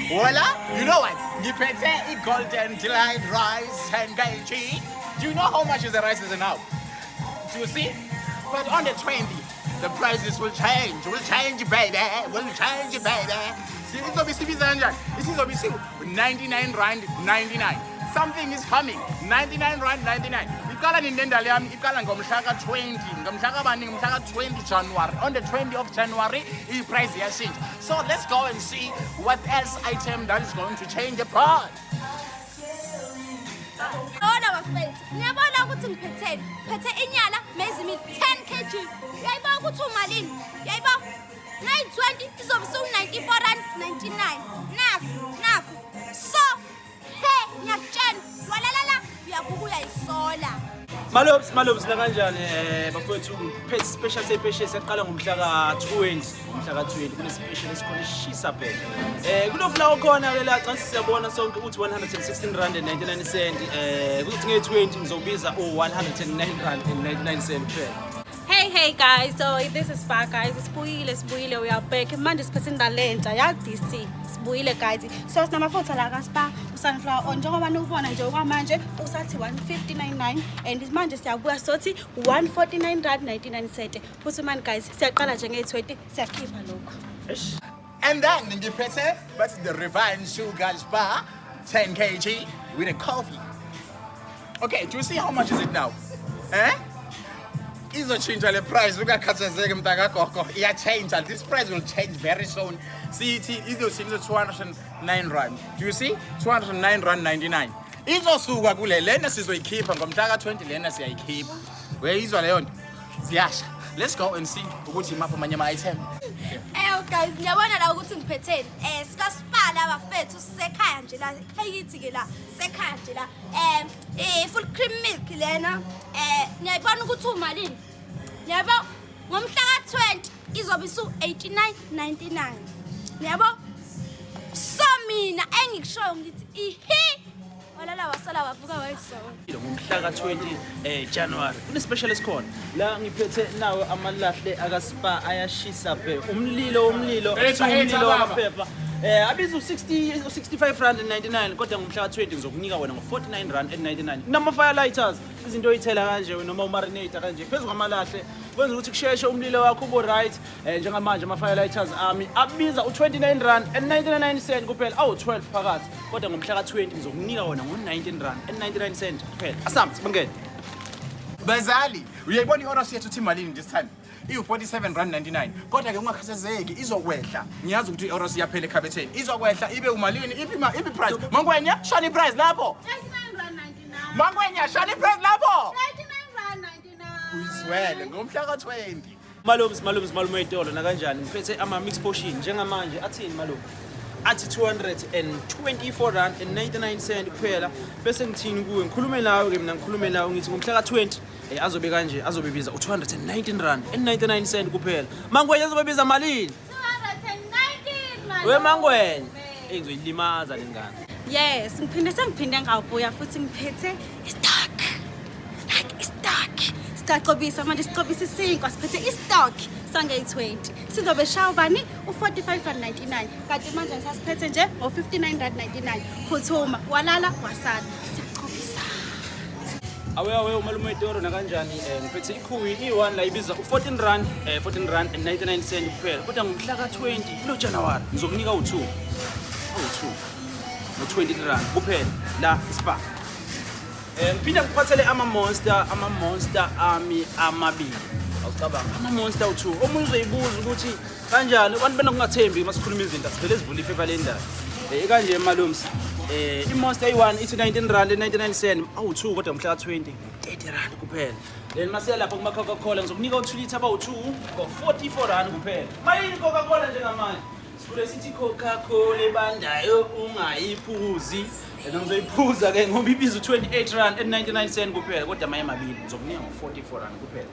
Voila, you know what? Ngiphethe i-Golden Delight rice 10 kg. Do you know how much is the rice is now? Do you see? But on the 20, the prices will change. Will change, baby. Will change, baby. See, izobe isibiza kanjani? Isizobe isi 99 rand 99. Something is coming. 99 rand 99. Iqala nini le ndalo yami? Iqala ngomhla ka-20. Ngomhla kabani? Ngomhla ka-20 January. On the 20 of January, i-price iyashintsha. So let's go and see what else item that is going to change the price. Yabona bafethu, niyabona ukuthi ngiphetheni. Phethe inyala maize meal 10 kg. Uyayibona ukuthi umalini? Uyayibona? 920 izobe isu-94 rand 99. Nakhu, nakhu. So, he, ngiyakutshela, walalala uyabuka uyayisola. Malobs, malobs, la kanjani bafowethu? Ngiphethe special sepeshe, siyaqala ngomhla ka-20, ngomhla ka-20 kune special esikhona eshisa bheka. Kuno flour khona ke la, xa siyabona sonke ukuthi 116 rand and 99 cent. Kuzothi nge-20 ngizobiza u-109 rand and 99 cent kuphela. Hey, hey guys, so this is Spark, guys. Sibuyile, sibuyile, we are back. Manje siphethe indaba entsha ya DC. Sibuyile, guys. So sinamafutha la ka Spar, sunflower oil, njengoba niwubona nje okwamanje usathi 159.9 and manje siyabuya sothi 149 rand 99 cent. Futhi manje, guys, siyaqala nje nge-20, siyakhipha lokho. Eish. And then ngiphethe bathi the refined sugar Spar 10 kg with a coffee. Okay, do you see how much is it now? Eh? Izochinja le price, ungakhathazeki mntakagogo, iyachange. This price will change very soon. Sithi izochinja 209 rand. Do you see? 209 rand 99. Izosuka kule lena sizoyikhipha ngomhla ka-20, lena siyayikhipha. Uyayizwa leyo nto? Ziyasha. Let's go and see ukuthi imaphi amanye ama-item. Guys, niyabona la ukuthi ngiphetheni. Sika Spar la bafethu, sisekhaya nje la. Eyithi ke la, sekhaya nje la. Full cream milk lena. Niyayibona ukuthi umalini? Niyabo? Ngomhla ka-20 izobe isu 89.99. Niyabo? So mina engikushoyo ngithi ihi walala wasala wavuka wayisola. Ngomhla ka-20 January kune special esikhona la, ngiphethe nawo amalahle akaSpar ayashisa bhe, umlilo, umlilo. Etha, etha, umlilo baba. Wamaphepha abiza u-60, u-65 rand and 99, kodwa ngomhla ka-20 ngizokunika wena ngo-49 rand and 99. Kunama-fire lighters, izinto oyithela kanje noma umarinate kanje phezu kwamalahle, kwenza ukuthi kusheshe umlilo wakho ube right. Njengamanje ama-fire lighters ami abiza u-29 rand and 99 cent kuphela, awu-12 phakathi, kodwa ngomhla ka-20 ngizokunika wona ngo-19 rand and 99 cent kuphela. Asambe sibangene. Bazali, uyayibona i-Oros yethu uthi malini this time? Iwu-47 rand 99. Kodwa-ke ungakhathazeki, izokwehla. Ngiyazi ukuthi i-Oros iyaphela ekhabetheni. Izokwehla ibe umalini? Iphi iphi price? Mangwenya, shani price lapho. 99 rand 99. Mangwenya, shani price lapho. 99 rand 99. Uyizwele ngomhla ka-20. Malobs, malobs, malume ey'tolo, nakanjani? Ngiphethe ama-mix portion njengamanje athini, malume? Athi 224 rand and 99 cent kuphela. Bese ngithini kuwe? Ngikhulume nawe-ke mina, ngikhulume nawe ngithi ngomhla ka-20 azobe kanje, azobe biza u-219 rand and 99 cent kuphela. Mangwenya, azobe biza malini? 219. We Mangwenya, eyi, ngizoyilimaza le ngane. Yes, ngiphinde, sengiphinde ngabuya futhi ngiphethe i-stock. Like i-stock. Siyacobisa manje, sicobisa isinkwa, siphethe i-stock sange-20. Sizobe shawa bani? U-45 rand 99. Kanti manje sasiphethe nje ngo-59 rand 99. Phuthuma, walala wasala. Siyacobisa. Awe, awe, umalume wetoro, nakanjani? Ngiphethe ikhuwi iyi-1 la, ibiza u-14 rand, 14 rand and 99 cent kuphela, kodwa ngomhla ka-20 kulo Januwari ngizokunika u-2, awu-2 ngo-20 rand kuphela la iSpar. Ngiphinde ngiphathele ama-Monster, ama-Monster ami amabili. Awucabanga, ama-Monster awu-2. Omunye uzoyibuza ukuthi kanjani, abantu benokungathembi uma sikhuluma izinto, asivele sivule iphepha lendaba. Kanje malumsi, i-Monster eyi-1 ithi 19 rand 99 cent, awu-2, kodwa mhla ka-20 30 rand kuphela. Then masiya lapha kuma-Coca-Cola, ngizokunika u-2 litre abawu-2 ngo-44 rand kuphela. Mayini Coca-Cola njengamanje? Sifune sithi Coca-Cola ebandayo ungayiphuzi. And ngizoyiphuza-ke ngoba ibiza u-28 rand and 99 cent kuphela, kodwa amaye mabili ngizokunika ngo-44 rand kuphela.